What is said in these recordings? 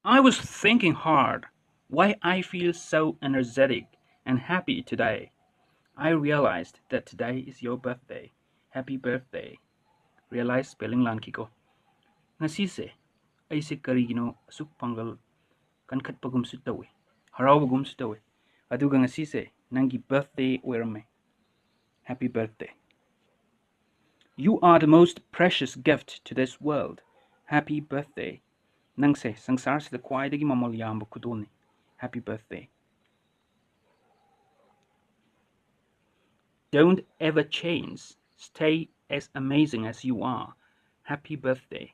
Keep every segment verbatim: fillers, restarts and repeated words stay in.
I was thinking hard why I feel so energetic and happy today. I realized that today is your birthday. Happy birthday. Realize spelling ꯂꯥꯟꯈꯤꯀꯣ. ꯉꯁꯤꯁꯦ ꯑꯩꯁꯦ ꯀꯔꯤꯒꯤꯅꯣ ꯑꯁꯨꯛ ꯄꯥꯡꯒꯜ ꯀꯟꯈꯠꯄꯒꯨꯝꯁꯨ ꯇꯧꯏ, ꯍꯔꯥꯎꯕꯒꯨꯝꯁꯨ ꯇꯧꯏ꯫ ꯑꯗꯨꯒ ꯉꯁꯤꯁꯦ ꯅꯪꯒꯤ birthday ꯑꯣꯏꯔꯝꯃꯦ꯫ Happy birthday. You are the most precious gift to this world. Happy birthday. ꯅꯪꯁꯦ ꯁꯪꯁꯥꯔꯁꯤꯗ ꯈ꯭ꯋꯥꯏꯗꯒꯤ ꯃꯃꯜ ꯌꯥꯝꯕ ꯈꯨꯗꯣꯜꯅꯤ꯫ Happy birthday. Don't ever change. Stay as amazing as you are. Happy birthday.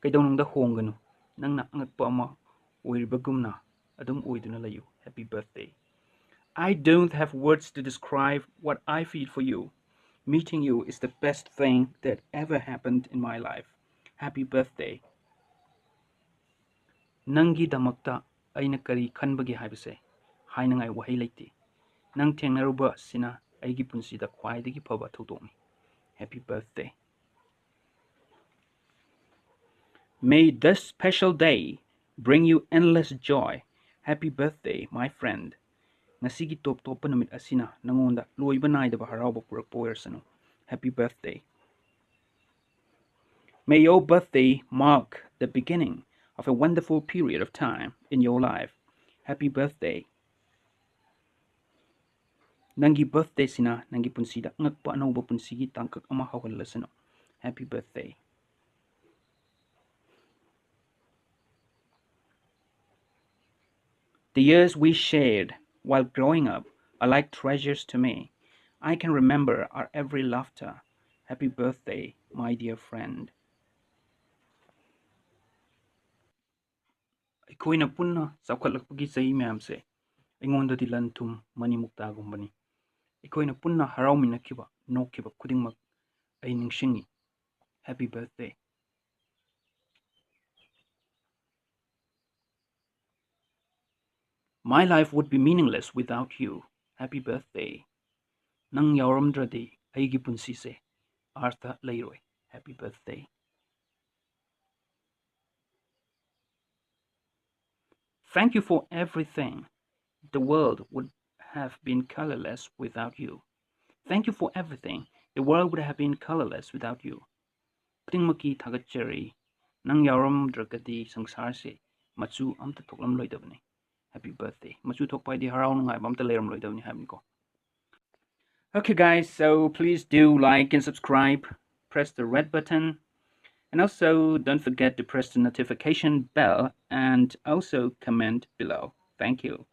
ꯀꯩꯗꯧꯅꯨꯡꯗ ꯍꯣꯡꯒꯅꯨ꯫ ꯅꯪꯅ ꯑꯉꯛꯄ ꯑꯃ ꯑꯣꯏꯔꯤꯕꯒꯨꯝꯅ ꯑꯗꯨꯝ ꯑꯣꯏꯗꯨꯅ ꯂꯩꯌꯨ꯫ Happy birthday. I don't have words to describe what I feel for you. Meeting you is the best thing that ever happened in my life. Happy birthday. ꯅꯪꯒꯤꯗꯃꯛꯇ ꯑꯩꯅ ꯀꯔꯤ ꯈꯟꯕꯒꯦ ꯍꯥꯏꯕꯁꯦ ꯍꯥꯏꯅꯉꯥꯏ ꯋꯥꯍꯩ ꯂꯩꯇꯦ꯫ ꯅꯪ ꯊꯦꯡꯅꯔꯨꯕ ꯑꯁꯤꯅ ꯑꯩꯒꯤ ꯄꯨꯟꯁꯤꯗ ꯈ꯭ꯋꯥꯏꯗꯒꯤ ꯐꯕ ꯊꯧꯗꯣꯛꯅꯤ꯫ Happy birthday. May this special day bring you endless joy. Happy birthday, my friend. ꯉꯁꯤꯒꯤ ꯇꯣꯞ ꯇꯣꯞꯄ ꯅꯨꯃꯤꯠ ꯑꯁꯤꯅ ꯅꯉꯣꯟꯗ ꯂꯣꯏꯕ ꯅꯥꯏꯗꯕ ꯍꯔꯥꯎꯕ ꯄꯨꯔꯛꯄ ꯑꯣꯏꯔꯁꯅꯨ꯫ Happy birthday. May your birthday mark the beginning of a wonderful period of time in your life. Happy birthday. ꯅꯪꯒꯤ birthdayꯁꯤꯅ ꯅꯪꯒꯤ ꯄꯨꯟꯁꯤꯗ ꯑꯉꯛꯄ ꯑꯅꯧꯕ ꯄꯨꯟꯁꯤꯒꯤ ꯇꯥꯡꯀꯛ ꯑꯃ ꯍꯧꯍꯜꯂꯁꯅꯨ꯫ Happy birthday. The years we shared while growing up are like treasures to me. I can remember our every laughter. Happy birthday, my dear friend. ꯑꯩꯈꯣꯏꯅ ꯄꯨꯟꯅ ꯆꯥꯎꯈꯠꯂꯛꯄꯒꯤ ꯆꯍꯤ ꯃꯌꯥꯝꯁꯦ ꯑꯩꯉꯣꯟꯗꯗꯤ ꯂꯟ ꯊꯨꯝ ꯃꯅꯤ ꯃꯨꯛꯇꯥꯒꯨꯝꯕꯅꯤ꯫ ꯑꯩꯈꯣꯏꯅ ꯄꯨꯟꯅ ꯍꯔꯥꯎꯃꯤꯟꯅꯈꯤꯕ, ꯅꯣꯛꯈꯤꯕ ꯈꯨꯗꯤꯡꯃꯛ ꯑꯩ ꯅꯤꯡꯁꯤꯡꯉꯤ꯫ Happy birthday. My life would be meaningless without you. Happy birthday. ꯅꯪ ꯌꯥꯎꯔꯝꯗ꯭ꯔꯗꯤ ꯑꯩꯒꯤ ꯄꯨꯟꯁꯤꯁꯦ ꯑꯥꯔꯊ ꯂꯩꯔꯣꯏ꯫ Happy birthday. Thank you for everything. The world would have been colorless without you. Thank you for everything. The world would have been colorless without you. ꯈꯨꯗꯤꯡꯃꯛꯀꯤ ꯊꯥꯒꯠꯆꯔꯤ. ꯅꯪ ꯌꯥꯎꯔꯝꯗ꯭ꯔꯒꯗꯤ ꯁꯪꯁꯥꯔꯁꯦ ꯃꯆꯨ ꯑꯝꯇ ꯊꯣꯛꯂꯝꯂꯣꯏꯗꯕꯅꯤ. Happy birthday. ꯃꯆꯨ ꯊꯣꯛꯄ ꯍꯥꯏꯗꯤ ꯍꯔꯥꯎ ꯅꯨꯡꯉꯥꯏꯕ ꯑꯝꯇ ꯂꯩꯔꯝꯂꯣꯏꯗꯕꯅꯤ ꯍꯥꯏꯕꯅꯤꯀꯣ. Okay, guys, so please do like and subscribe. Press the red button. And also, don't forget to press the notification bell and also comment below. Thank you.